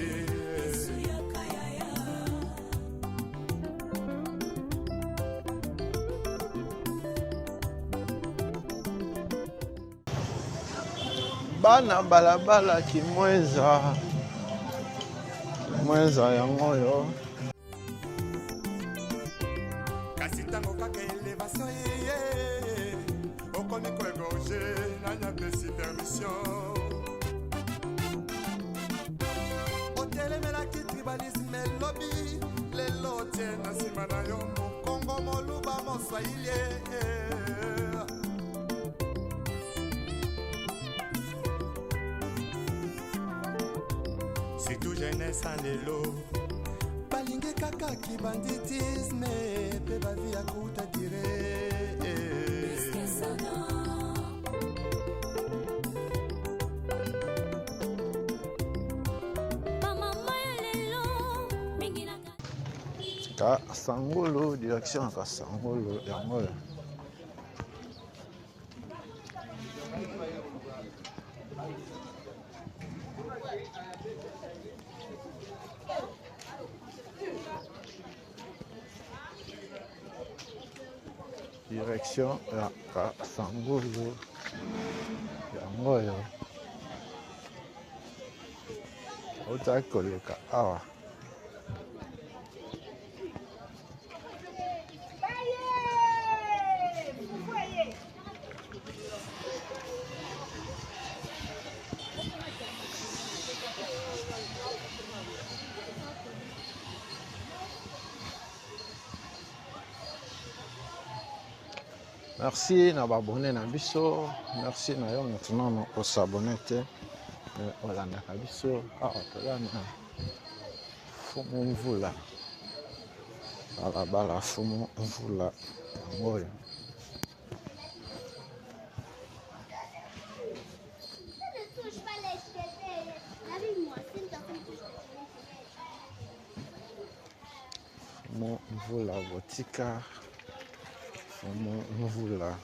Bana balabala Kimwenza, Kimwenza yango oyo. Kasi ntango kaka elevation eye, okomi koegorge, nani apesi permission? Otelemelaki tribalisme elobi, lelo otie na nsima na yo mokongo, moluba, moswahili. Surtout jeunesse ya lelo balingi kaka kibanditisme mpe bavi ya kuta dire. Bamama ya lelo mingi na Kasangulu, direction ya Kasangulu yango oyo. Direction ya Kasangulu yango oyo. Outaki koleka awa. Merci na baabonné na biso, merci na yo maintenant na osabone te, mais olandaka biso. Awa toza na Fumu Mvula, balabala Fumu Mvula yango oyo. Ne touche pas les cheveux. Lavez-moi, si une personne touche les cheveux, Fumu Mvula botika Fumu Mvula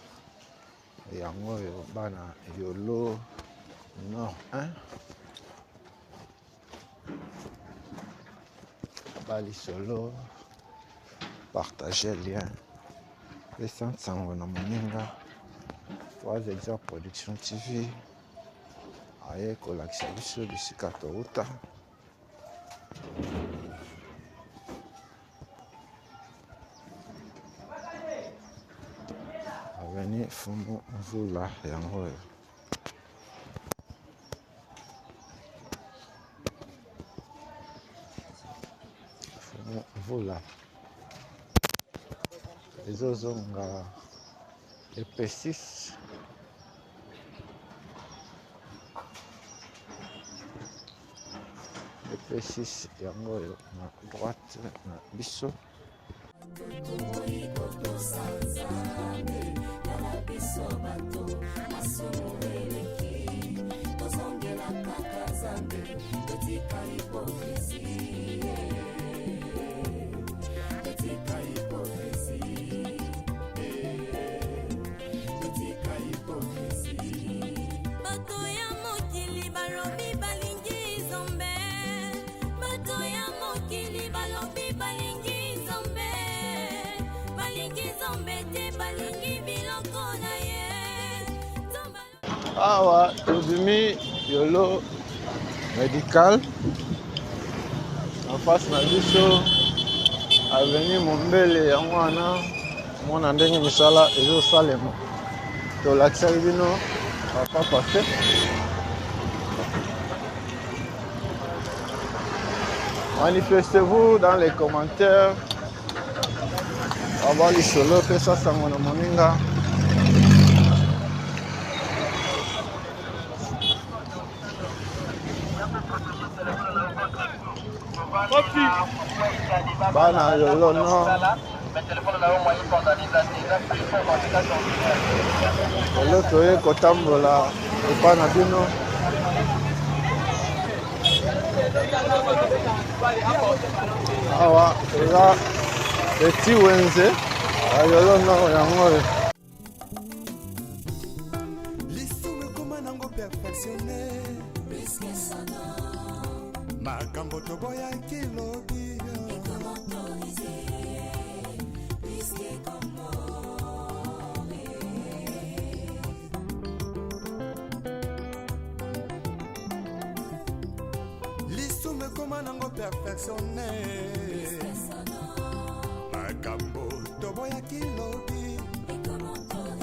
yango oyo, bana Yolo Nord 1 balisolo. Partage lien, pesa nsango na moninga. 3 Exa Production TV aye kolakisa biso bisika touta. Avenue Fumu Mvula yango oyo. Fumu Mvula ezozonga EP6. EP6 yango oyo na droite na biso. Tokoki kotosa Nzambe, tala biso bato masumu eleki, tozongela kaka Nzambe, totika hypocrisie, totika hypocrisie, totika hypocrisie. Bato ya mokili balobi balingi Nzambe, bato ya mokili balobi balingi Nzambe, balingi Nzambe te, balingi biloko na ye. Nzambe. Awa tobimi Yolo Medical, en face na biso Avenue Mombele yango wana mona ndenge misala ezosalema. Tolakisaki bino papa passe. Manifestez-vous dans les commentaires. Aba lisolo pesa sango na moninga. Bana lolo no. Lelo toye kotambola epai na bino. Awa eza petit wenze ya yolo nord yango oyo. Lisumu ekoma nango perfectionne makambo toboyaki lobi. Lisumu ekoma nango perfectionne makambo toboyaki lobi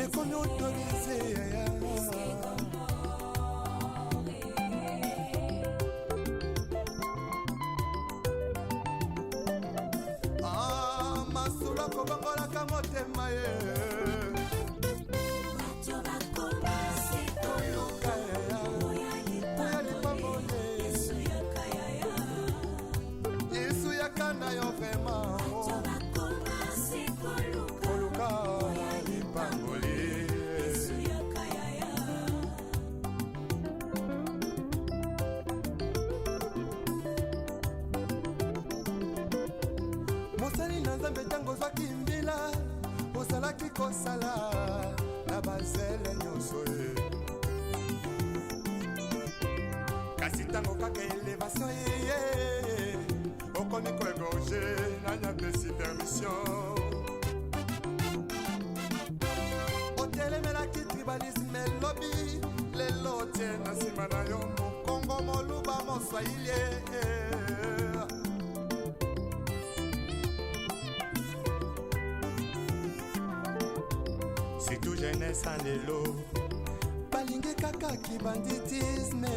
ekomi autorise. Ah, masolo akobongolaka motema ye koluka ya lipamboli. Yesu yaka na yo vraiment koluka lipamboli. Mosali na Nzambe, ntango ozwaki mbila ozalaki kosala na bazele nyonso ye, kasi ntango kaka elevation eye okomi koegorge, nani apesi permission? Otelemelaki tribalisme elobi, lelo otie na nsima na yo mokongo, moluba, moswahili. Surtout jeunesse ya lelo balingi kaka kibanditisme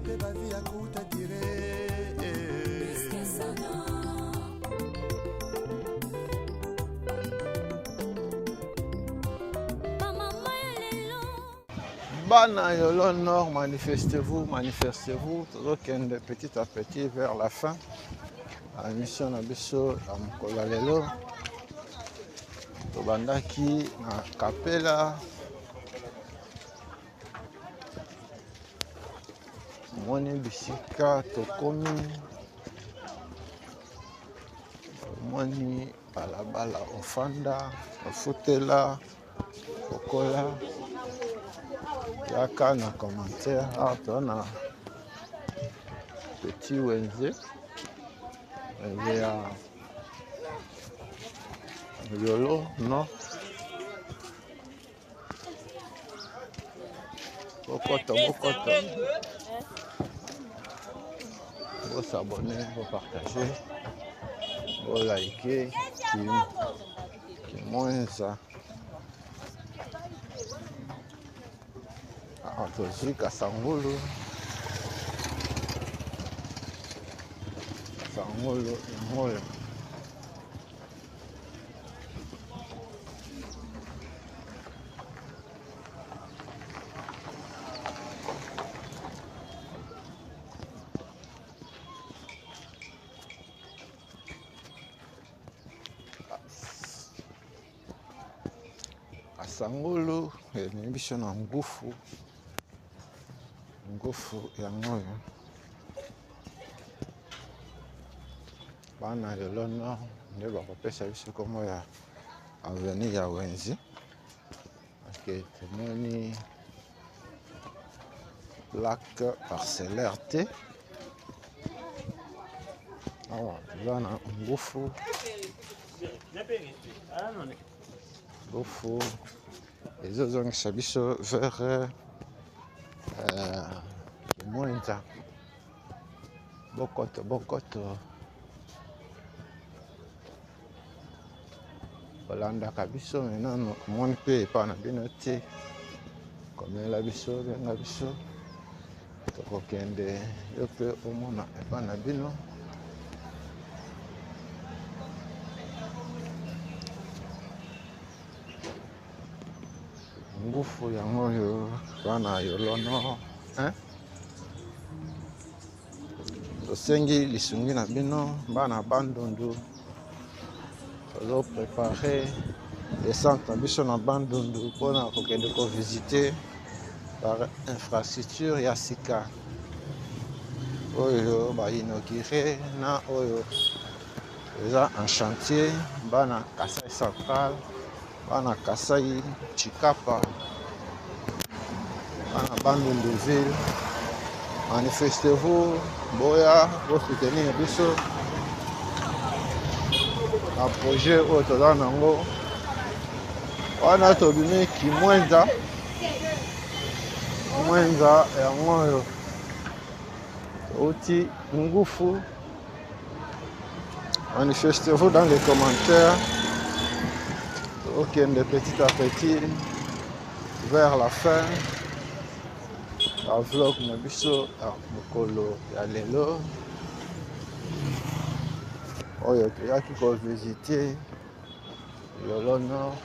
mpe bavi ya kuta dire. Bamama ya lelo. Bana Yolo Nord, manifestez-vous, manifestez-vous. Tozokende petit à petit vers la fin ya émission na biso ya mokolo ya lelo. Tobandaki na Kapela, omoni bisika tokomi, omoni balabala ofanda ofutela okola. Yaka na commentaire. Awa toza na petit wenze, wenze ya Yolo no. Bokoto bokoto, bosabone, bopartage, bolike. Kimwenza awa tozwi Kasangulu. Kasangulu yango oyo. Kasangulu ememi biso na ngufu. Ngufu yango oyo. Bana lelo nord nde bakopesa biso nkombo ya avenue ya wenze. Ok, tomoni plaque parcellaire te. Awa toza na ngufu. Ngufu ezozongisa biso vers Mwenza. Bokoto bokoto. Olandaka biso me nano omoni mpe epai na bino te, komela biso, benga biso, tokokende yo mpe omona epai na bino. Ngufu yango oyo bana Yolo Nord, hein? Tosengi lisungi na bino bana Bandundu, tozo prepare descente na biso na Bandundu mpona kokende kovisite par infrastructure ya sika oyo ba inaugure na oyo eza en chantier. Bana Kasai Central, bana Kasai Chikapa, bana Bandundu ville, manifestez-vous, boya bosoutenir biso na projet oyo toza nango wana. Tobimi Kimwenza, Mwenza yango oyo touti Ngufu. Manifestez-vous dans les commentaires. Tokende petit à petit vers la fin ya vlog na biso ya mokolo ya lelo oyo toyaki kovisite Yolo Nord.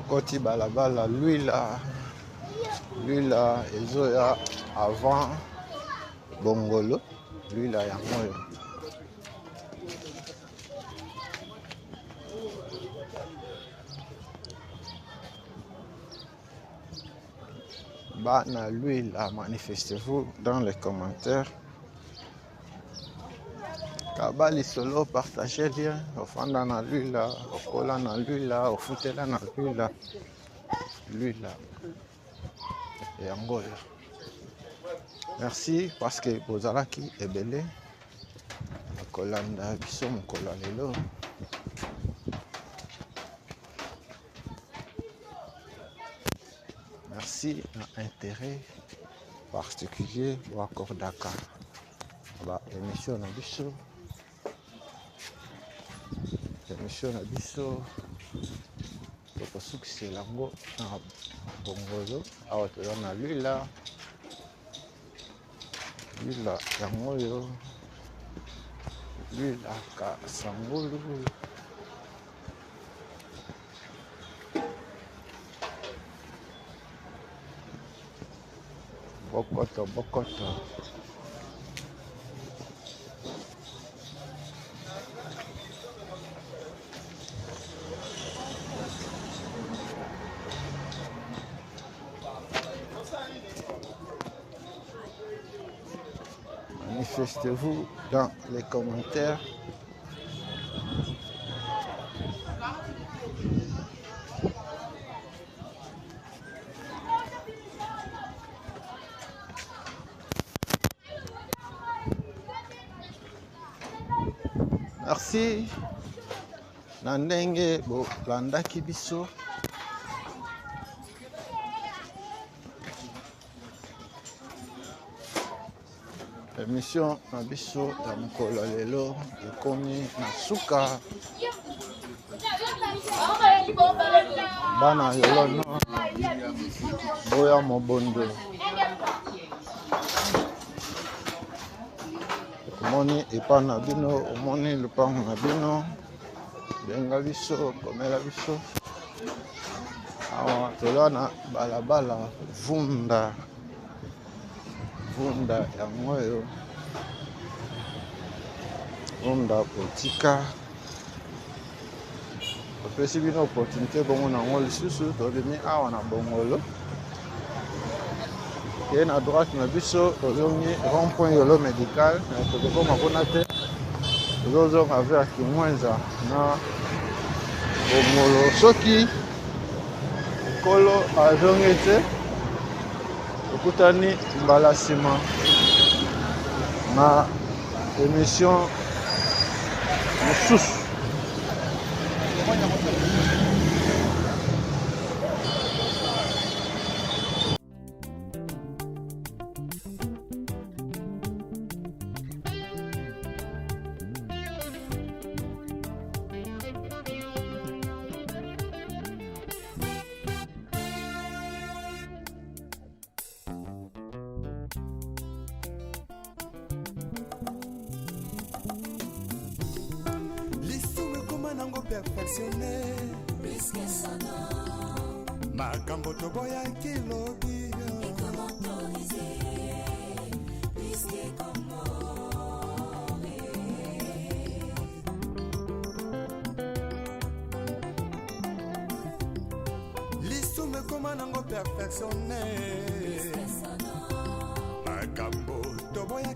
Okoti balabala Luila, Luila ezoya avant Bongolo, Luila yango oyo. Bana Luila, manifestez-vous dans les commentaires. Kaba lisolo, partage lien. Ofanda na Luila, okola na Luila, ofutela na Luila, Luila yango oyo. Merci parce que bozalaki ebele kolanda biso mokolo ya lelo. Merci na intérêt particulier boakordaka ba émission na biso. Émission na biso tokosukisela yango na Bongolo. Awa toza na Luila, Luila yango oyo, Luila Kasangulu. Bokoto bokoto. Manifestez-vous dans les commentaires. Merci na ndenge bolandaki biso. Émission na biso ya mokolo ya lelo ekomi na suka. Bana Yolo Nord, boya mobondo, omoni epa na bino, omoni lupango na bino, benga biso, komela biso. Awa toza na balabala Vunda, Vunda yango oyo, Vunda botika. Topesi bino opportunité bongo nango lisusu. Tobimi awa na Bongolo, ke na droite na biso tozongi rond point Yolo médical, mais tokokoma kuna te, tozozonga vers Kimwenza na Bongolo. Soki nkolo azongi te, tokutani mbala nsima na émission mosusu. perfectionne. Makambo toboyaki lobi lisumu ekoma nango perfectionne. Makambo toboyaki.